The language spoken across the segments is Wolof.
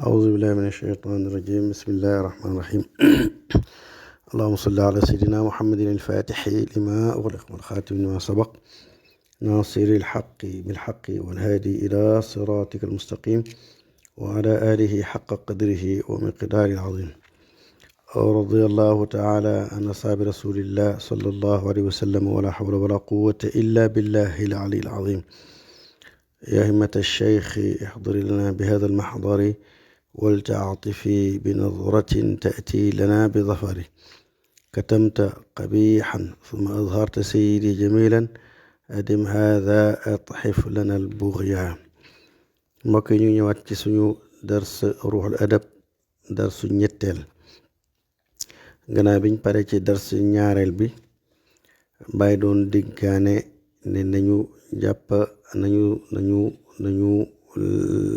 أعوذ بالله من الشيطان الرجيم. بسم الله الرحمن الرحيم. اللهم صل على سيدنا محمد الفاتح لما أغلق والخاتم لما سبق ناصر الحق بالحق والهادي إلى صراطك المستقيم وعلى آله حق قدره ومقدار العظيم. رضي الله تعالى عن أصحاب رسول الله صلى الله عليه وسلم ولا حول ولا قوة إلا بالله العلي العظيم. يا همة الشيخ احضر لنا بهذا المحضر ولتعطفي بنظرة تأتي لنا بظفر. كتمت قبيحا ثم أظهرت سيدي جميلا أدم هذا أطحف لنا البغيا. mbokk ñu ñëwaat ci suñu dars ruuxul adab darsu ñetteel gannaaw biñ pare ci dars ñaareel bi bàyyi doon diggaane ne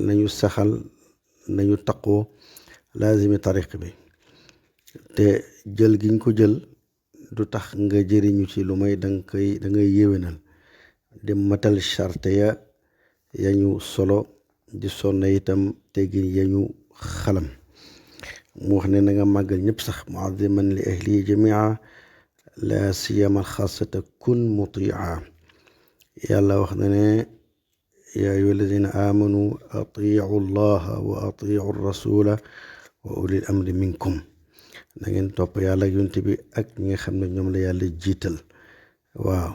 nañu saxal nañu taqoo laazimi tariq bi te jël giñ ko jël du tax nga jëriñu ci lu may da ngay yéwénal di matal charte yañu solo di sonna itam teggin yañu xalam. mu wax ne na nga màggal ñëpp sax mu'azziman li ahli jamia la siyama alxaasata kun mutia. yàlla wax na ne yaa ayyuha alladina amanu atiu llaha wa atiu rasula wa ulil amri minkum. na ngeen topp yàlla ak yonent bi ak ñi nga xam ne ñoom la yàlla jiital. waaw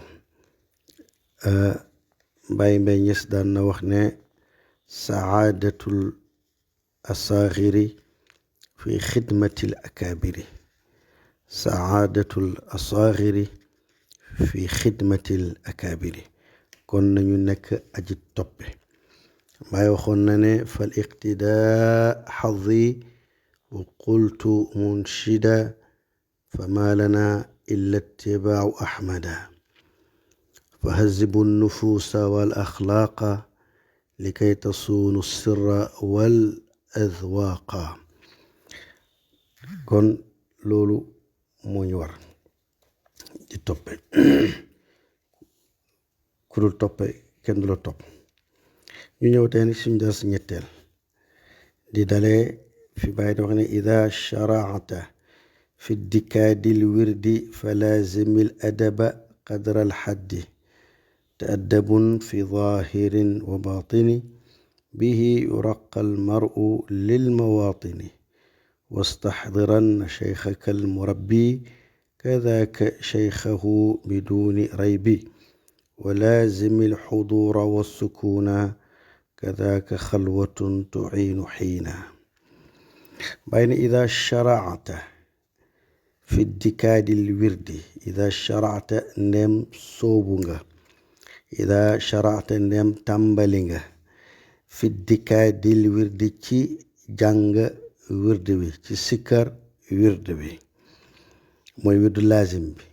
Baye Mbaye Niass daan na wax ne saadatul asaaxiri fi xidmatil akaabiri. saadatul asaaxiri fi xidmatil akaabiri. kon nañu nekk aji toppe. Baye waxoon na ne fal iqtidaa xadi wa qultu munshida fama lana illa ittibaau ahmada fa hazibu nufuusa wal axlaaqa likay tasuunu sirra wal adwaaqa. kon loolu moo ñu war di toppe. ku dul toppe kenn du la topp. ñu ñëw tey nag suñu dars ñetteel di dalee fi bàyyi di wax ne ida sharaata fi dikaadil wirdi fa laazimil adaba qadra alxaddi ta'addabun fi zaahirin wa baatini bihi yuraqa almaru lilmawaatini wastaxdiran cheikhaka almurabbi kadaka cheikhahu biduni raybi wa laazimi alxuduura wassukuna kadaka xalwatun tuciinu xiina. bàyyi ne ida sharaata fi dikaadil wirdi ida sharaata ndem soobu nga ida sharaata ndem tàmbali nga fi dikaadil wirdi ci jàng wirdi bi ci sikkar wirdi bi mooy wirdu laazim bi.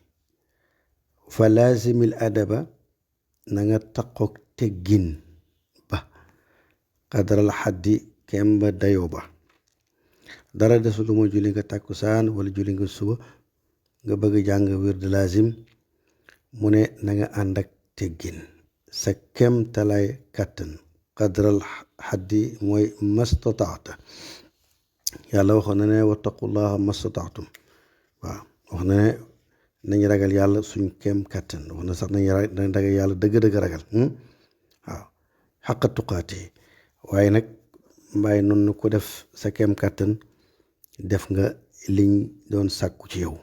fa laazimil adaba na nga taqoog teggin ba qadral xaddi kemba dayo ba. dara desul lu mooy julli nga tàkkusaan wala julli nga suba nga bëgg jàng wirdu laazim mu ne na nga ànd ak teggin sa kem talay kàttan. qadral xaddi mooy mastataata. yàlla waxoon na ne wattaqullaha mastataatum. waaw wax na ne nañu ragal yàlla suñ kem kàttan. wax na sax nañ ragal yàlla dëgg-dëgg ragal. waaw xaqa tuqaati. waaye nag mbaay noonu ko def sa kem kàttan def nga liñ doon sàkku ci yow.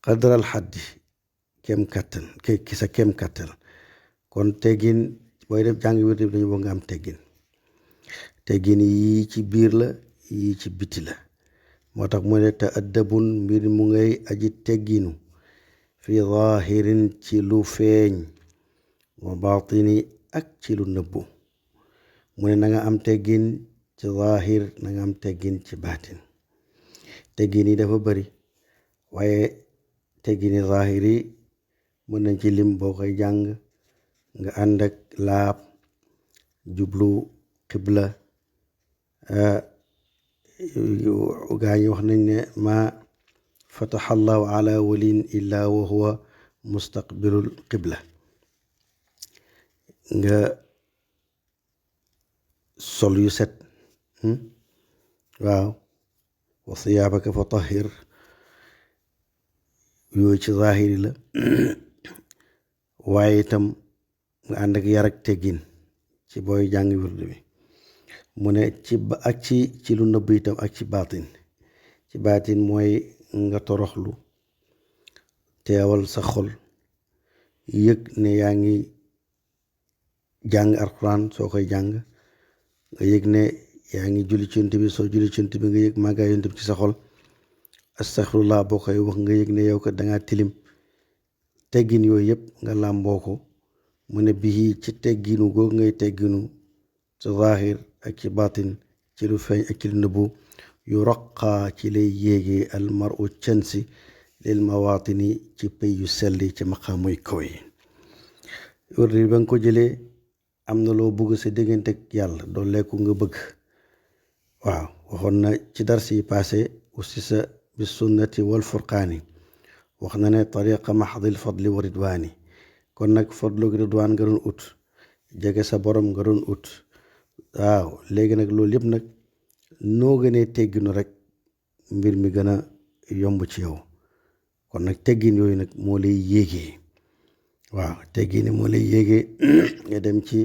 qadral xaddi kem kàttan ki sa kem kàttan. kon teggin booy def jàng wird bi dañu bëgg nga am teggin. teggin yii ci biir la yii ci biti la. moo tax mu ne te addabun mbir mu ngay aji tegginu fi zaahirin ci lu feeñ wa baatini ak ci lu nëbbu. mu ne na nga am teggin ci zaahir na nga am teggin ci baatin. teggin yi dafa bari waaye teggini zaahir yi mën nañ ci lim boo koy jàng nga ànd ak laab jublu xibla. gaa ñi wax nañ ne ma fataha allahu ala waliin illa wa huwa mustaqbilul qibla. nga sol yu set waaw wa siyaabaka fa tahhir yooyu ci zahiri la waaye itam nga ànd ak yar ak teggin ci booy jàng wird bi mu ne ci lu nëbb itam ak ci baatin mooy nga toroxlu teewal sa xol yëg ne yaa ngi jàng alxuraan soo koy jàng nga yëg ne yaa ngi julli ci Yonent bi soo julli ci Yonent bi nga yëg màggaay Yonent bi ci sa xol astaxfirullah boo koy wax nga yëg ne yow ko dangaa tilim teggin yooyu yëpp nga làmboo ko mu ne bii ci tegginu googu ngay tegginu ci zaahir ak ci baatin ci lu feeñ ak ci lu nëbbu yu roqaa ci lay yéegee almaru cansi lil mawaatini ci pay yu selli ci maqaamuy kaw yi wërdi ba nga ko jëlee am na loo bëgg sa diggante ak yàlla doo lekku nga bëgg waaw waxoon na ci dars yi passé aussi sa bi sunnati wal furqaani wax na ne tariqa maxdil fadli wa ridwaani kon nag fadlu ridwaan nga doon ut jege sa borom nga doon ut waaw léegi nag loolu yëpp nag noo gënee tegginu rek mbir mi gën a yomb ci yow kon nag teggin yooyu nag moo lay yéegee waaw teggin moo lay yéegee nga dem ci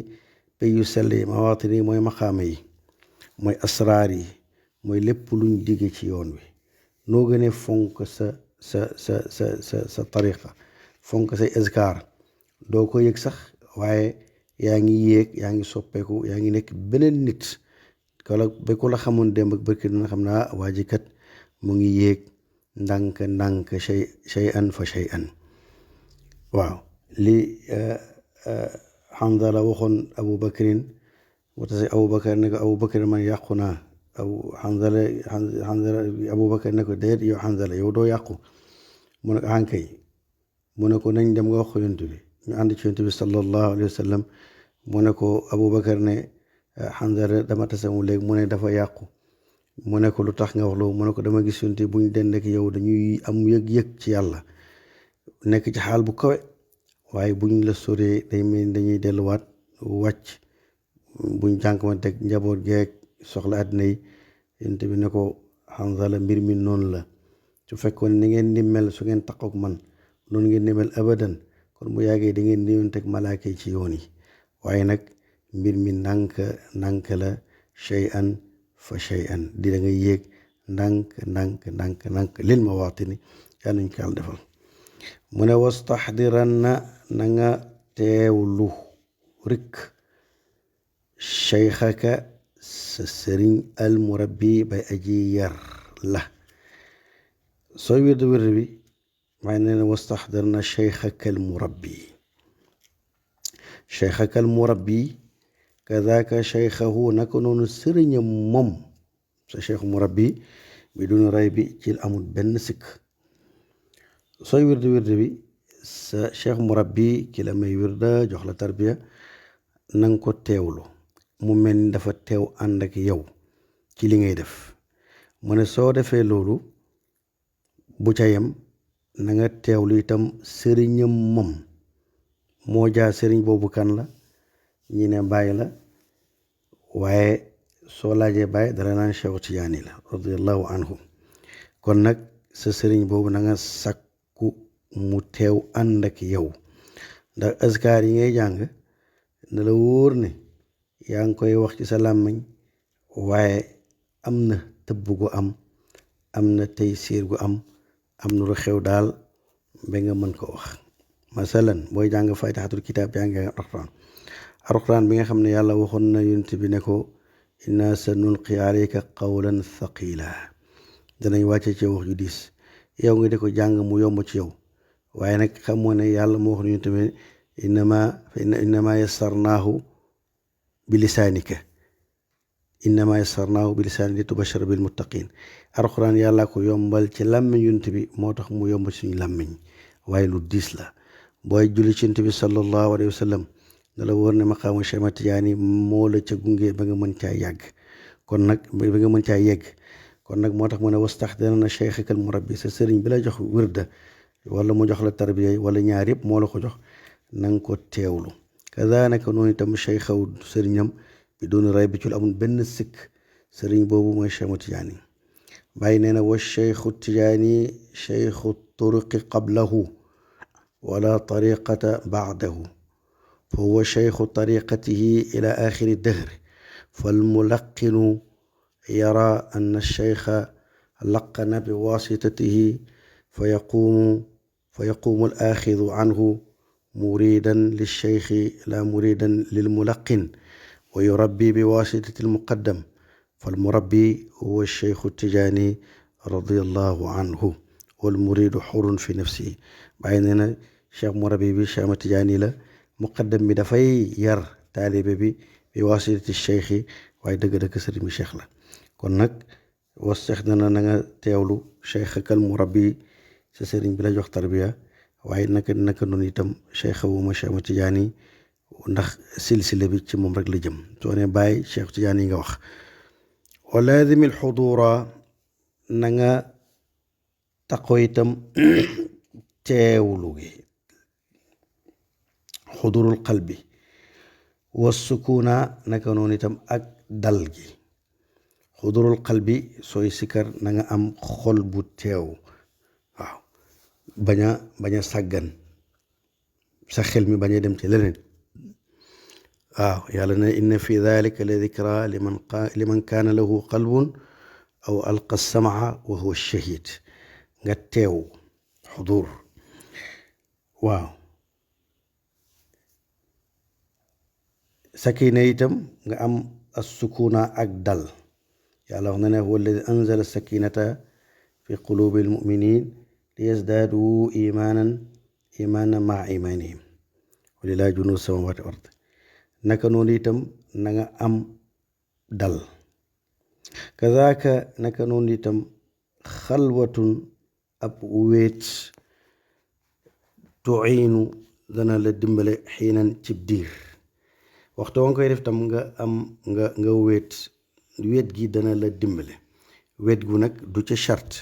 pays yu sell yi mawaatin yi mooy maqaama yi mooy asraar yi mooy lépp luñ digge ci yoon wi noo gënee fonk sa tariqa fonk say azkar doo ko yëg sax waaye yaa ngi yéeg yaa ngi soppeeku yaa ngi nekk beneen nit ba ku la xamoon démb ak barki dina xam naa waa ji kat mu ngi yéeg ndànk shay'an fa shay'an waaw li Hanzala waxoon Abu Bakrin wata Abu Bakar ne ko Abu Bakar man yàqu naa Hanzala Abu Bakar ne ko déet yow Hanzala yow doo yàqu mu ne ko hankay mu ne ko nañ dem nga wax ko Yonent bi ñu ànd ci Yonent bi sallallahu alayhi wa sallam mu ne ko Abu Bakar ne Hanzala dama tasamu léegi mu ne dafa yàqu mu ne ko lu tax nga wax loolu mu ne ko dama gis Yonent bu ñu dend ak yow dañuy am yëg-yëg ci yàlla nekk ci xaal bu kawe waaye buñ la soree dañuy delluwaat wàcc buñ jànkuwanteeg njaboot geeg soxla àddina yi Yonent bi ne ko Hanzala mbir mi noonu la su fekkoon ni ngeen di mel su ngeen taqook man noonu ngeen di mel abadan kon bu yàggee da ngeen di teg malaaka yi ci yoon yi waaye nag mbir mi ndànk la shay'an fa shay'an di da nga yéeg ndànk lil mawaatini yaa nañ ko yàlla defal mu ne wastaxdiran na nga teewlu rik cheikhaka sa sëriñ al murabbi bay aji yar la sooy wirdu bi maa ngi ne wastaxdirna cheikhaka al murabbi kadaka cheikhahu naka noonu sëriñam moom sa cheikh murabbi bi duna ray bi ci amul benn sikk sooy wirdu bi sa cheikh murabbi ki la may wirda jox la tarbiya nanga ko teewlu mu mel ni dafa teew ànd ak yow ci li ngay def mu ne soo defee loolu bu ca yem na nga teewlu itam sëriñam moom moo jaa sëriñ boobu kan la ñi ne bàyyi la waaye soo laajee bàyyi dara naan Cheikh Tijaani la radiyallahu anhu kon nag sa sëriñ boobu na nga sakku mu teew ànd ak yow ndax azkaar yi ngay jàng na la wóor ne yaa ngi koy wax ci sa làmmiñ waaye am na tëbb gu am na tey siir gu am na lu xew daal ba nga mën ko wax masalan booy jàng fatihatul kitaab jàng alxuraan bi nga xam ne yàlla waxoon na yonent bi ne ko inna sa nulqi alayka qawlan thaqila danañ wàcce ci wax ju diis yow nga di ko jàng mu yomb ci yow waaye nag xamoo ne yàlla moo wax yonent bi innama yassarnaahu bi lisaanika li tubashira bil muttaqin alxuraan yàlla ko yombal ci làmmiñ yonent bi moo tax mu yomb suñu làmmiñ waaye lu diis la booy julli ci Yonent bi sallallahu alayhi wa sallam da la wóor ne maqaamu Cheikh Ahmad Tijaani moo la ca gunge ba nga mën caa yàgg kon nag ba nga mën caa yegg kon nag moo tax mu ne wastaxdirna cheikhaka al murabbi sa sëriñ bi la jox wirda wala mu jox la tarbiya wala ñaar yëpp moo la ko jox na nga ko teewlu kazaalika noonu itam cheikhaw sëriñam bi doon ray bi ci lu amul benn sikk sëriñ boobu mooy Cheikh Tijaani bàyyi nee na wa cheikhu tijaani cheikhu turuqi qablahu wala tariqata bacdahu fa huwa cheikhu tariqatihi ila axiri dahr falmulaqinu yara anna alcheikha laqana biwasitatihi فيقوم الآخذ عنه مريدا للشيخ لا مريدا للملقن ويربي بواسطة المقدم فالمربي هو الشيخ التجاني رضي الله عنه والمريد حر في نفسه بعدين شيخ مربي بي شيخ التجاني لا مقدم بي دافاي يار طالب بي بواسطة الشيخ واي دغ دغ سيري مي شيخ لا كون نك واستخدنا نغا تيولو شيخك المربي sa sëriñ bi la jox tarbiya waaye naka noonu itam cheikh wuma Cheikh Tijaani ndax silsile bi ci moom rek la jëm soo ne bàyyi Cheikh Tijaani nga wax wa laazim al xudura na nga taqoo itam teewlu gi xudurul qalbi wa sukuna naka noonu itam ak dal gi xudurul qalbi sooy sikar na nga am xol bu teew bañ a sàggan sa xel mi bañ a dem ci leneen waaw yàlla ne inna fi dalika la dikra liman kaana lahu qalbun aw alqa samaa wa huwa shahid nga teew xudur waaw sakina itam nga am assukuna ak dal yàlla wax na ne huwa alladi anzala sakinata fi qulubi almuminin ليزدادوا إيمانا مع إيمانهم ولله جنود السماوات والأرض naka noonu itam na nga am dal kazaaka naka noonu itam xalwatun ab wéet tuiinu dana la dimbale xiinan cib diir waxtu wa nga koy def tam nga am nga wéet gi dana la dimbale wéet gu nag du ca charte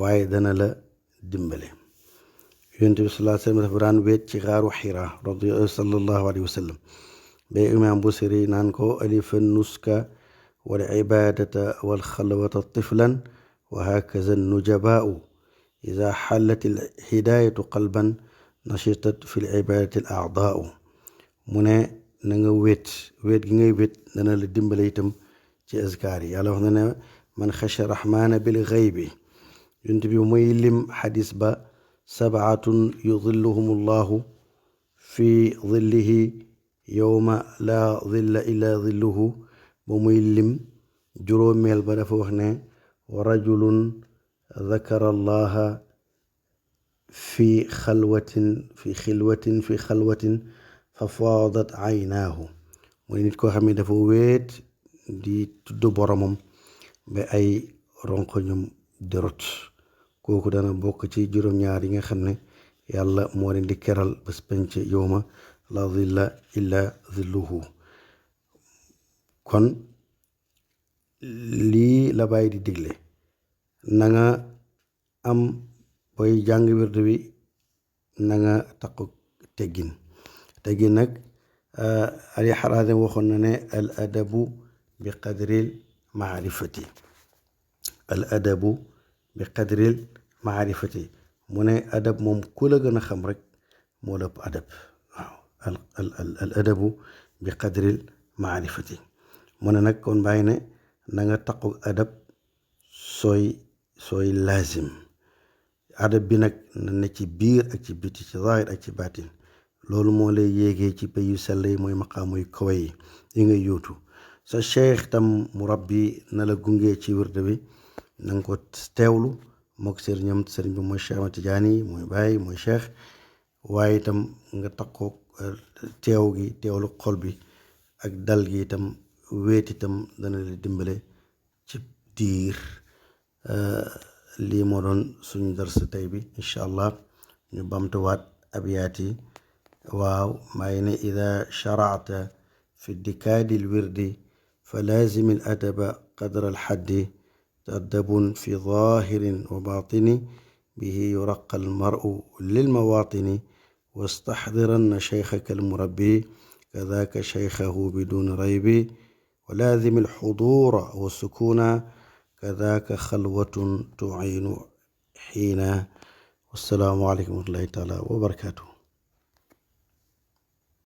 waaye dana la dimbale yonent bi sallallahu alayhi wa sallam dafa daan wéet ci xaaru Hira sallallahu alayhi wa sallam ba imaam Busiri naan ko alifa nuska wal ibadata wal xalwata tiflan wa hakaza nujabaau ida xallat al hidayatu qalban nashitat fi l ibadati al aadaau mu ne na nga wéet gi ngay wéet dana la dimbale itam ci azkaar yi yàlla wax na ne man xasha rahmana bil xaybi yonent bi muy lim xadis ba sabaatun yudilluhum allahu fi dillihi yowma laa dilla illa dilluhu ba muy lim juróomeel ba dafa wax ne wa rajulun dakara allaha fi xalwatin fa faadat aynaahu mooy nit koo xam ne dafa wéet di tudd boromam ba ay ronkoñum di rot kooku dana bokk ci juróom-ñaar yi nga xam ne yàlla moo leen di keral bés penc yowma la zilla illa zilluhu kon lii la bàyyi di digle na nga am booy jàng wirdu wi na nga taqu teggin nag Ali Harazim waxoon na ne al adabu bi qadril maarifati mu ne adab moom ku la gën a xam rek moo la ëpp adab waaw al adabu bi qadril maarifati mu ne nag kon bàyyi ne na nga taqu adab sooy laazim adab bi nag na ne ci biir ak ci biti ci zaahir ak ci baatin loolu moo lay yéegee ci pays yu sell yi mooy maqaam yu kawe yi ngay yóotu sa cheikh tam murabbi na la gungee ci wirde bi na nga ko teewlu mook sëriñ bi mooy Cheikh Ahmad Tijaani mooy baay mooy cheikh waaye itam nga takkoo teewlu xol bi ak dal gi itam wéet itam dana la dimbale ci diir lii moo doon suñu dars tey bi incha allah ñu bamtuwaat abyaat yi waaw maa ngi ne ida sharacta fi dikaadi lwirdi fa laazim al adaba qadra alxaddi تأدب في ظاهر وباطن به يرقى المرء للمواطن واستحضرن شيخك المربي كذاك شيخه بدون ريب ولازم الحضور والسكون كذاك خلوة تعين حين. والسلام عليكم ورحمة الله تعالى وبركاته.